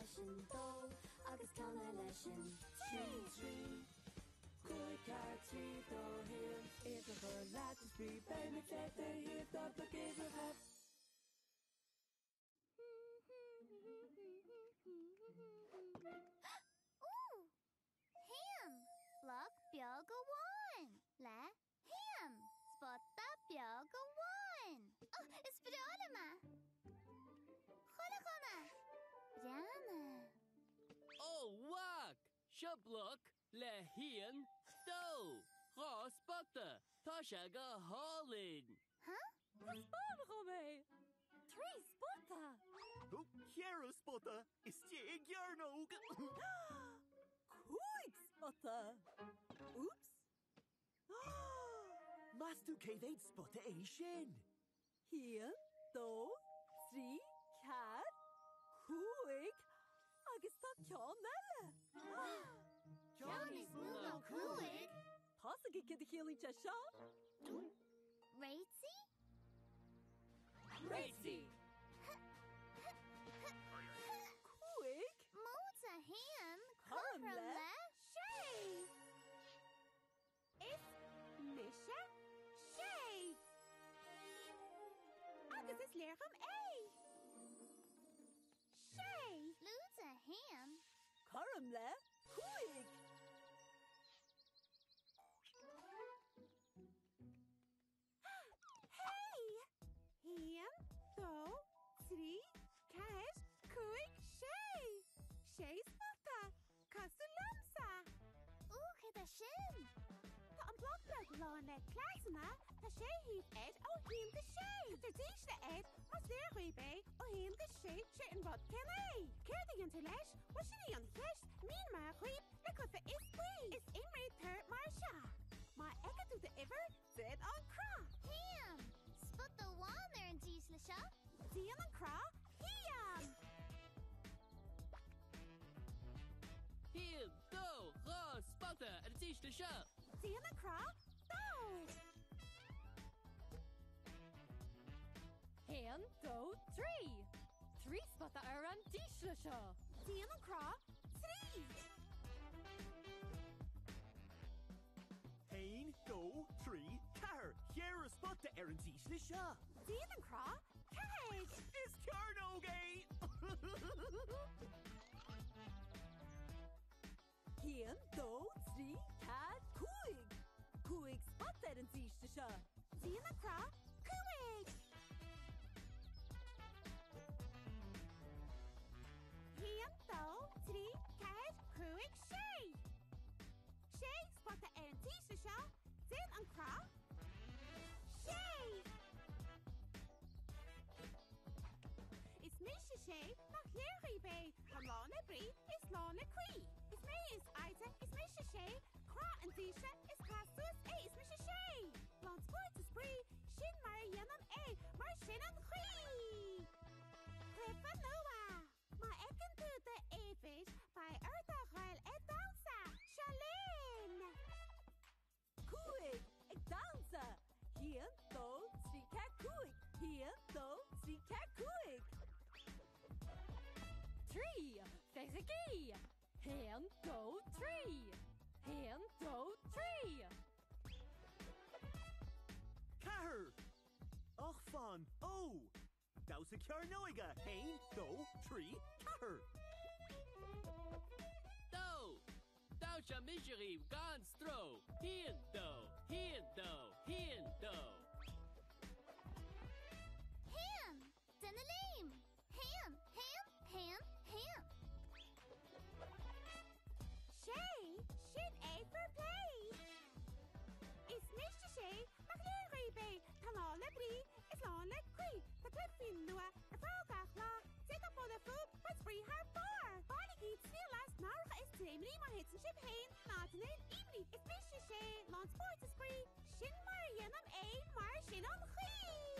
leis an dó agus ceann eile leis an 3. 3, 5, 4, 3, 2, 1. Uimhreacha leat is brí, beimid le do thaobh do bhloc uimhreacha. Ooh! Haon! Bloc beag amháin! Le haon! Spota beag amháin! Oh, is breá liom é! Chuile dhuine! Breathnaigh! Ó, mhac! Seo bloc le haon, dó, dhá spota! Tá sé go hálainn! Huh? Taispeáin dhom é! 3 spota! Ceithre spota istigh i gcearnóg! 5 spota! Úps! Meas tú cé mhéad spota é sin? 1, 2, 3, 4, 5 agus tá ceann eile! Ceann níos mó ná 5? Tá's agaibh céard a chiallaíonn sé seo? Réitigh? Réitigh! 5. Móide 1 cothrom le 6. Is mise 6. Agus is léir dhom é. 6. Lúide 1. Cothrom le 5. Hey! 1, 2, 3, 4, 5, 6! Sé spota! Cosúil liomsa! Ó, céard é sin? Tá an bloc beag lán le cleasanna, tá sé thaobh air ó haon go sé! Tugtar dísle air más léir dhaoibh é, ó haon go sé, sé an rud céanna é! Céard a dhéantar leis? Bhuel sin í an cheist, mínigh mé dhaoibh le cluiche is spraoi! Is imrítear mar seo. Má fheiceann tú d'uimhir, Déan an cruth! Haon! Spota amháin ar an dísle seo. Déan an cruth, haon! Haon, dó, dhá spota ar an dísle seo. Déan an cruth, dó! Haon, dó, trí! Trí spota ar an dísle seo. Déan an cruth, trí! Haon, dó, trí, ceathair. Ceithre spota ar an dísle seo. Déan an cruth, ceathair. Is cearnóg é! Haon, dó, trí, ceathair, cúig. Cúig spota ar an dísle seo. Déan an cruth, cúig. Haon, dó, trí, ceathair, cúig, sé. Sé spota ar an dísle seo, déan an cruth. Sé! Is mise sé, nach léir dhaoibh é, táim lán le brí, is lán le croí. Is mé is airde, is mise sé, croith an dísle, is cas suas é, is mise sé! Lán spóirt is brí, sin mar a dhéanaim é, mar sin an chaoi! Cluiche nua! Má fheiceann tú d'uimhir, beidh ort a ghoil ag damhsa! Seo linn! Cúig! Ag damhsa! Haon, dó, trí, ceathair, cúig! Haon, dó, trí, ceathair, cúig! Trí! Féachaigí! Haon, dó, trí! Haon, dó, trí! Ceathair! Ach fan! Ó! Damhsa cearnóige, haon, dó, trí, ceathair. Dó! Damhsóidh mise dhaoibh gan stró, haon, dó, haon, dó, haon, dó. Haon! Déan léim! Haon, haon, haon, haon. Sé, sin é fair play! Is mise sé, nach léir dhaoibh é, táim lán le brí, is lán le croí, tá cluichí nua ar fáil gach lá, téigh bualadh fúm, beidh spraoi thar barr! Bainigí triail as meangadh is dréimire má thiteann sibh féin, ná déan aon imní, is mise sé, lán spóirt is spraoi, sin mar a dhéanaim é, mar sin an chaoi!